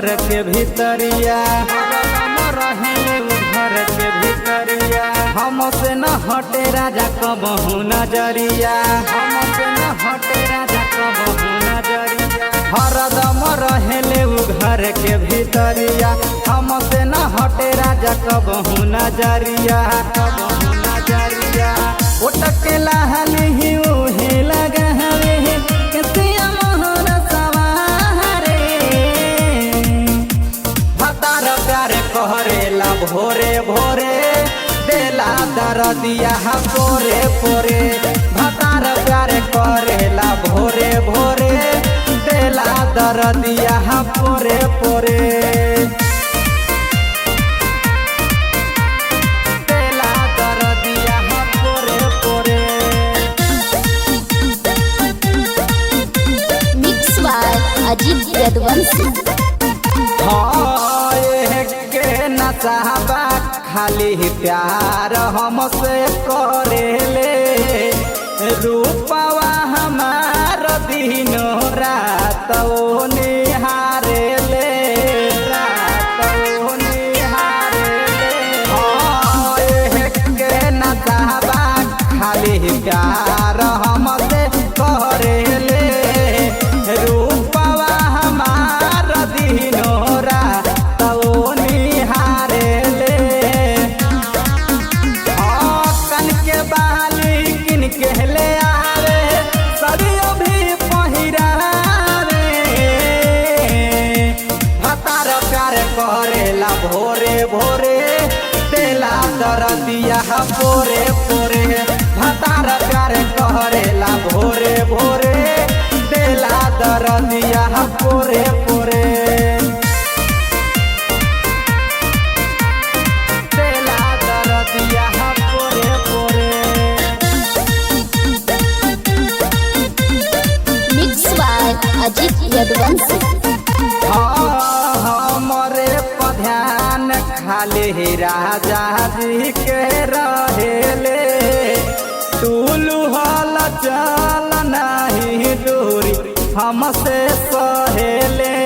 घर के भीतरिया, हरदम रहेले उ घर के भीतरिया। हमसे न हटे राजा कबहू नजरिया, हमसे न हटे राजा कबहू नजरिया। हरदम रहेले उ घर के भीतरिया, हमसे न हटे राजा कबहू नजरिया, कबहू नजरिया। ओटके लाली ही उहे लगावे, केसिया मोहर सवारे। भतार प्यार कहरेला भोरे भोरे, देला दरदिया पोरे पोरे। भतार प्यार करेला भोरे भोरे, देला दरदिया पोरे पोरे। देला दरदिया पोरे पोरे। Mix by Ajit Yaduvanshi. हाँ, के नचाबा खाली प्यार हमसे करेले, रूपवा हमार दिनो रात ओ निहारेले, रात ओ निहारेले। हाँ, के नचाबा खाली प्यार हमसे करेले, रूपवा हमार दिनो रात ओ निहारेले। हाँ, कन के बाली किन के ले आवे, सरियो भी पहिरावे। भतार प्यार करेला भोरे भोरे, देला दरदिया पोरे पोरे। भतार प्यार करेला भोरे भोरे, देला दरदिया पोरे पोरे। देला दरदिया पोरे पोरे। Mix by Ajit Yaduvanshi. हाँ, हमरे पध्यान खाली राजा जी के रहेले, टूलू हल चल नहीं दूरी हमसे सहेले,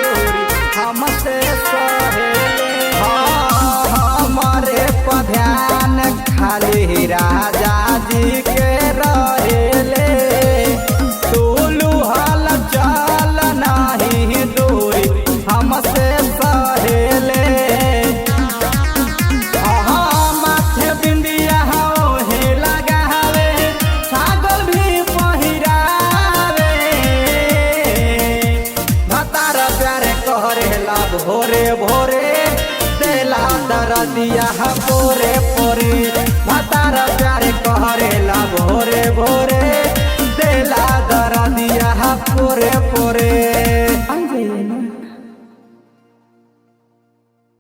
दूरी हमसे सहेले। हाँ, हमरे पध्यान खाली राजा जी के रहेले, टूलू हल चल नहीं दूरी हमसे सहेले। हाँ, माथे बिंदिया ओहे लगावे, छागल भी पहिरावे। भतार प्यार करेला भोरे भोरे, देला दरदिया पोरे पोरे। भतार